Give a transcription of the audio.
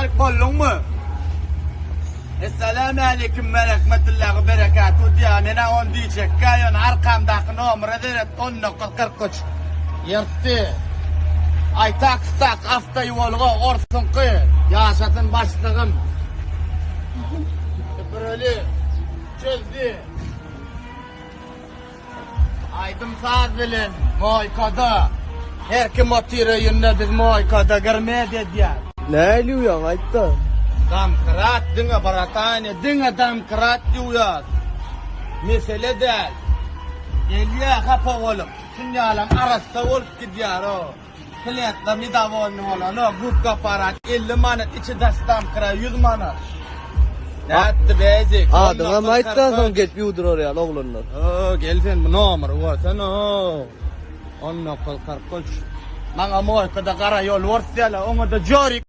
Žorik bolduňmy? Esselämäleýkim we rahmetullahi we berekatuh diýýär. Menä ony diýjekkä ýöne arkamdaky nomere seret 1943. Ýyrtdy. Aýtak stak awtoýuwalga orsuňky. Ýaşasyn başlygym. Süpüreli. Çözdi. Aýdym saz bilen moýkada. Her kim otyr öýünde biz moýkada girmez edýär. Nähili ýuwýaň aýtda. Domkrat diňe bratany diňe domkrat ýuwýas. Mesele däl. Gelýä hapa bolup. Şunýalam arassa bolup gidýär o. Kliýentler nedowolny bolanok. Gubka aparat 50 manat içi daş domkrat 100 manat. Nätdi bezik. Adyňam aýtda soň gelip ýuwdurar ýaly oglanlar. O gel sen bu nomeri görsene o. 19 43. Maňa moýkada gara ýol bors diýýärler. Oňa-da Jorik.